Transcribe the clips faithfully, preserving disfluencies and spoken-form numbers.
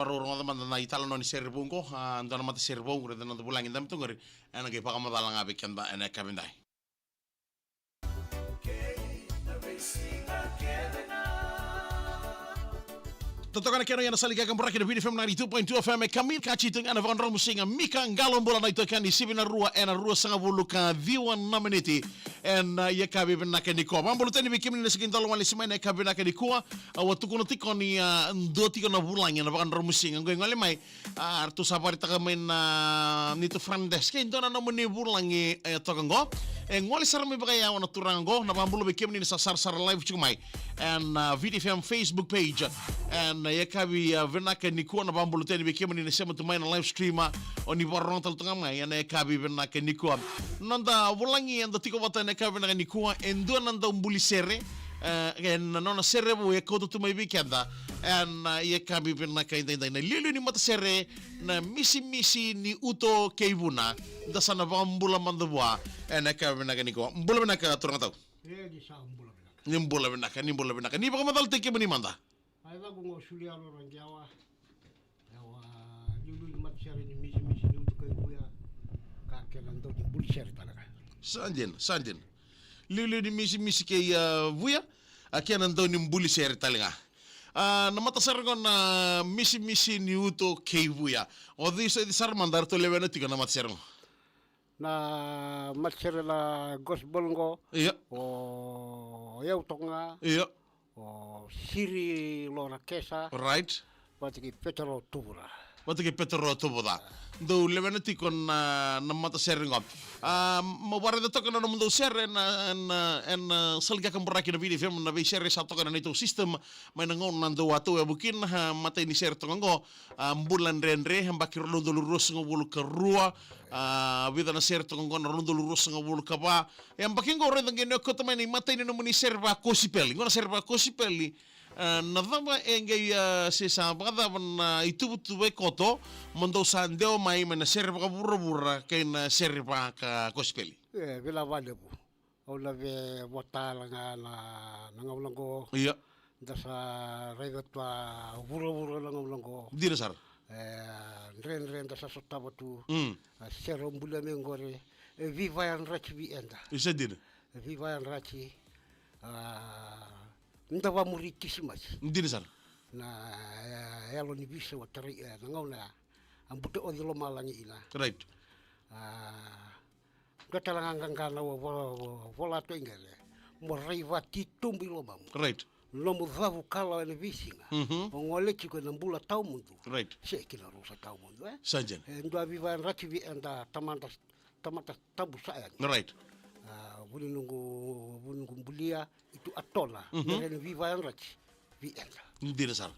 Vakarau rogoca mada na italanoa ni sere vou qo, a, dua na matasere vou, raica na noda vulagi dabe tu qori, ena qai vakamacala ga vei keda ena yakavi edai. Totoka na kena ena sala ni kakaburaki na Viti F M ninety-two point two F M e Kamikatsi tu ga na vakadromusiga. Mika Qalobula na itokani, sivi na rua ena ruasagavulu ka ciwa na miniti. Ena, a, yakavi vinaka nikua. Vakabula tani vei kemuni na siga ni dalo wale sima ena yakavi vinaka nikua. Au a tukuna tiko ni, a, dua tiko na vulagi ena vakadromusiga. Qo e gole mai, a, ratou sa vakaraitaka mai na neitou front desk e dua na nomuni vulagi e toka qo. E gole sara mai vakayawa na turaga qo, na vakabula vei kemuni ni sa sarasara live tiko mai ena, a, Viti F M Facebook page. Ena, a, yakavi, a, vinaka nikua, na vakabula tani vei kemuni ni sema tu mai na live stream, a, o ni vakarorogo tale tu ga mai ena yakavi vinaka nikua. Noda vulagi eda tiko vata ena yakavi vinaka nikua e dua na daubuli sere, e, ena nona sere vou e kauta tu mai vei keda ena, a, yakavi vinaka edaidai, na iliuliu ni matasere, na misimisi ni uto kei vuna. Da sa na vakabula mada vua ena yakavi vinaka nikua. Bula vinaka turaga tau. E, ni sa bula vinaka. Ni bula vinaka, ni bula vinaka. Ni vakamacalataki kemuni mada. A, e cau qo Suliano Raqiawa. Yawa, iliuliu ni matasere ni misimisi ni uto kei vuya. Ka kena dau ni buli sere tale ga. Sa dina, sa dina. Iliuliu ni misimisi kei, a, vuya, a, kena dau ni buli sere tale ga. A, na matasere qo na misimisi ni uto kei vuya. O cei, o cei sara mada eratou lewena tiko na matasere qo? Na matasere na gospel qo. Io. O yau toka ga. Io. O Siri Lorakesa. Right. Vata kei Petero Tuvuca. Vata kei Petero Tuvuca. Dou lewena tiko na, na matasere qo. A, mo varaica toka na nomudou sere ena, ena, ena sala ni kakaburaki na Viti F M, na veisere sa toka na neitou system. Mai na gauna dou a tauyavu kina, a, matai ni sere toka qo. A, Bula Dredre, yabaki rua na udolu ruasagavulu ka rua. A, vica na sere toka qo na rua na udolu ruasagavulu ka va. Yabaki qo raica qai na kauta mai na imatai ni nomuni sere vakosipeli. Qo na sere vakosipeli, a, na cava e qai, a, se sa vakacava na ituvatuva e koto mo dou sa dewa mai mai na sere vakavuravura kei na sere vakosipeli? E, vinaka vakalevu. Au na via vota tale ga na, na gauna qo. Io. Da sa raica tu a vuravura na gauna qo. Dina sara. E, dredre da sa sotava tu. Mm. A, sere au bulia mai qori, e, veivakayadrati vei eda. Isa dina. E, veivakayadrati, a, da vakamuri Kirisimasi. Dina sara. Na, e, yalo ni veisau a tarai, e, na gauna ya. A buta oci lomalagi ina. Right. A, dua tale ga qaqa na vo-, vo-, vola tu e qele. Mo rai vakatitobu i lomamu. Right. Nomu cavu kalawa ena veisiga. Mhm. O gole tiko ena bula tawamudu. Right. Se kina rusa tawamudu, e? Sa dina. E dua veivakayadrati vei eda tamata, tamata tabu sa yani. Right. A, vu ni noqu, vu ni noqu bulia, Itu Atona, mhm, me ra na veivakayadrati vei eda. Dina sara.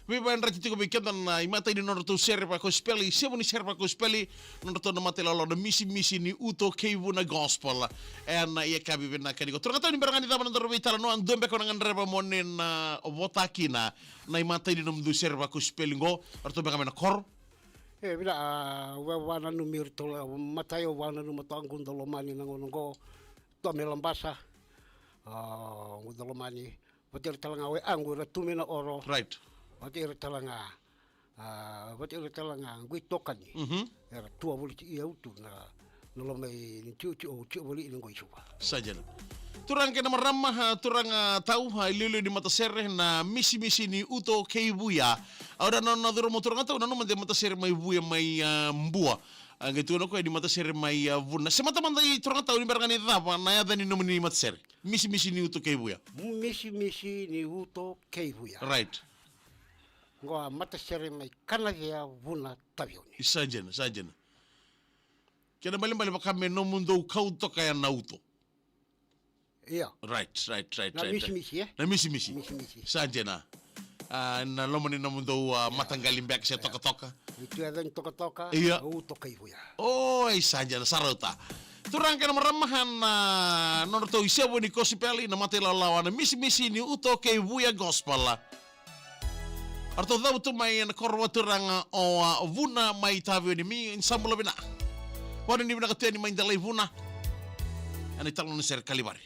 Veivakayadrati tiko vei keda na imatai ni nodratou sere vakosipeli, isevu ni sere vakosipeli, nodratou na mata ilawalawa na Misimisi ni Uto kei Vuna Gospel. Ena yakavi vinaka nikua. Turaga tau, ni bera ga ni cava na nodaru veitalanoa, dua beka au na gadreva mo ni na vota kina na imatai ni nomudou sere vakosipeli qo, o ratou beka mai na koro? E, vinaka, a, au vakananumi iratou, matai au vakananuma toka Guda Lomani na gauna qo, toka mai Labasa, a, Guda Lomani, vata ira tale ga o yaqu era tu mai na Oro. Right. Vata ira tale ga, a, vata ira tale ga qo itokani. Mhm. Era tu a voliti au tu na, na loma i ni tiotio, tio voli i na qo i Suva. Sa dina. Turaga kei na marama, a, turaga tau, a, iliuliu ni matasere na Misimisi ni Uto kei Vuya. Au na nona curuma turaga tau, nanuma de matasere mai Vuya mai, a, Bua. A, qai tukuna o koya ni matasere mai, a, Vuna. Se mata mada i turaga tau, ni bera ga ni cava na yaca ni nomuni matasere. Misimisi ni Uto kei Vuya. Misimisi ni Uto kei Vuya. Right. Qo a matasere mai Kanacea, Vuna, Taveuni. Sa dina, sa dina. Kena ibalebale vaka me nomudou kau toka ya na uto. Io. Right, right, right, na right, right. Misimisi, e? Na misimisi. Misimisi. Sa dina. A, na loma ni nomudou, a, io, mataqali beka se, io, tokatoka. Itu e cagi tokatoka, io, uto kei Vuya. Oi, sa dina, sa rauta. Turaga kei na marama, na nodratou isevu ni kosipeli, na mata ilawalawa na Misimisi ni Uto kei Vuya Gospel. Eratou cavutu mai ena koro vakaturaga o, a, Vuna mai Taveuni. Mi ni sa bula vinaka. Vakanuinui vinaka tu yani mai Delai Vuna. Ena italanoa ni sere Kalivari.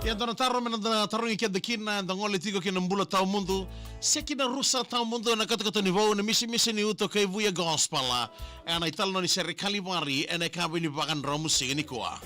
Ia, dua na taro me na da tarogi keda kina, da gole tiko ki na bula tawamudu, se ki na rusa tawamudu, na katakata ni vou, na misimisi ni uto kei Vuya Gospel. E na italanoa ni sere Kalivari, e na yakavi ni Vakarauwai ni siga nikua.